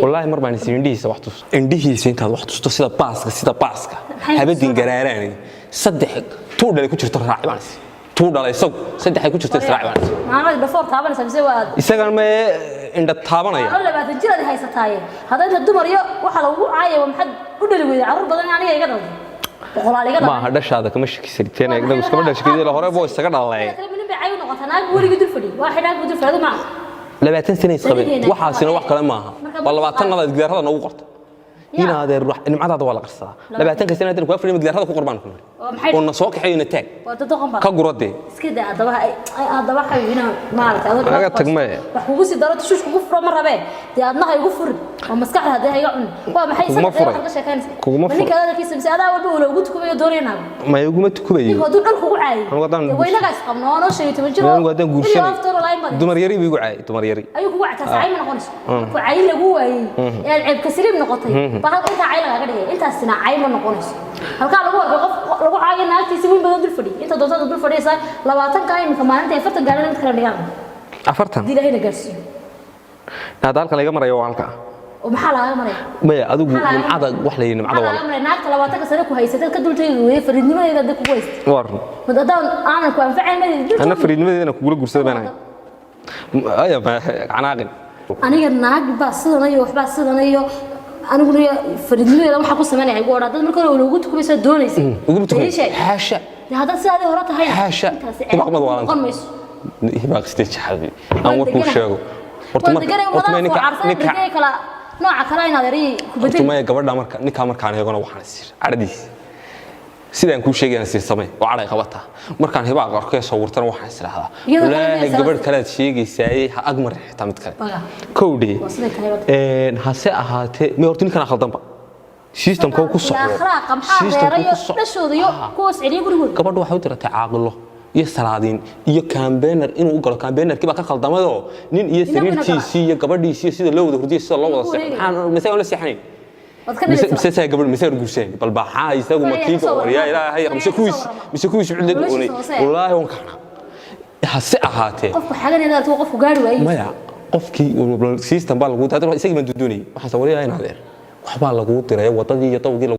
Wallaahi mar baan is indhihiisa wax tus, indhihiisa intaad wax tusto, sida baaska, sida baaska habadin garaaraanay, saddex tuu dhalay ku jirto raaci baan is, tuu dhalay isagu saddex ay ku jirto israaci baan is. Maamad dhafoor taabanaysa mise waa Isagan ma indha taabanaya? Waa 20 jir aad haysataaye. Hadda inta dumar iyo waxa lagu caayay, waa maxaad u dhali weyday carruur badan? Aniga iga dhalday, boqolaal iga dhalay. Maaha, dhashaada kama shakisanteen, inagu iskama dhashkidii hore boo isaga dhalay. Nin bay cay u noqotaa naag weligii dul fadhi, waa xidhaan dul fadhi ma 20 sano isqabeen, waxaasina wax kale maaha, waa 20 nadaad gidaarada noogu qorta. Inaadeer nimcadaada waa la qarsadaa. 20-ka sano haddana kuwaa fadhiya, gidaarada ku qorbaan ku nidhi oo na soo kaxeeyo, na taag. Waa dad doqon baa Ka guradee. Iska daa adaba, adaba xawi inaa maaragtay adoo Naga tag maya. Wax kugu sii daro, tushush kugu furo ma rabee. Dee adna ha igu furin oo maskaxda haddee ha iga cunin. Waa maxay? Kuguma Isaga furay. waxaad ka sheekaynaysa? Kuguma Ma ninka hadalkiisa mise adaa walba ula ugu tukubayo doonaya naago? Ma iguma tukubayo. Ninku hadduu dhal kugu caayay, Anigu haddaan dee waynagaa isqabno oo noo 15 jir oo Anigu haddaan guursanay ilaa layn badan dumar yari buu igu caayay, dumar yari. Ayuu kugu cataas cay ma noqonayso. Markuu cay lagu waayey ee aad ceebka saliim noqotay baa halka intaa cay lagaaga dhigay. Intaasina cay ma noqonayso. Halkaa lagu arkay qof lagu caayo naagtiisa wiin badan dul fadhiy, inta doontada dul fadhiyaysaa 20-ka imika maalinta ay 40 gaadhana mid kale dhigaan. 40. Haddii Ilaahayna gaarsiiyo. Hadda halkan laga marayo waa halka. Oo maxaa lagaga maraya? Maya, adigu Maxaa lagaga nimcada wax la yidhi nimcada maxaa waa lagaga maraya? Naagta 20-ka sano ku haysatay ka dul tegi weyday, fariidnimadeeda hadda kugu haystay. Waa run. Mad haddaan aanan ku anfacayn ma dul Ana tegi. Fariidnimadeedana kugula guursada baan ahay, aya canaaqin. Aniga naag baa sidanayo, waxbaa sidanayo, aniguna fariidnimadeeda waxaa ku samaynaya igu odhan dad marka hore loogu tukumaysaa doonaysa. Uguma tukumay. Ii sheeg. Xaasha. Dee haddaad sidaadii hore tahay, Xaasha. intaasi Hibaaq mad waalanta. noqon mayso. Hibaaq stage xabi aan warkuu sheego horta. Waan Marka deganay horta ummadaha maya ninka focarsan ninka degay kala nooca kale inaad eray ku horta bedel. Maya, gabadha marka ninkaa markaan eegona waxaan is cadhadiis sidaan kuu sheegayaan sii samee oo cadhay qabataa. Markaan hibaaq arkay sawirtana waxaan is idhaahdaa, Iyadoo kale wallaahi miyay gabadh kalead sheegaysaaye ha ag marin xitaa mid kale. Baga. Kowdhe. Waa siday tahay wada. Hase ahaatee may horta ninkan khaldanba systemka ku socdo. Akhlaaqa maxaa Systemka reerayo ku socdo. Dhashooda iyo kuwaas celiya gurigooda. Gabadhu waxay u diratay caaqilo iyo salaadiin iyo campaigner inuu u galo. Campaignerkii baa ka khaldamadoo nin iyo Inaguna sariirtiisii iyo gabadhiisii iyo sida loo wada hurdiyo, sida loo wada Ku seexo. wareegaya. Maxaan mise la seexanayn? Waad ka Mise dhalaysaa. Mise saa gabadh mise guursanay bal baxaa isagu Waryaa makiinka ka soo waryaa warrama. Ilaahay Waryaa mise ka kuwiis soo warrama. mise kuwiis cidla Noloshiisa oonay. hoose. Wallaahi waan kaxnaa, hase ahaatee Qofku xaganayda aragto qofku gaari waayey. Maya, qofkii system baa lagu diray, isagii baan doonayay. Waxaan waryaa in adeer waxbaa laguu diray wadadii iyo dawgii.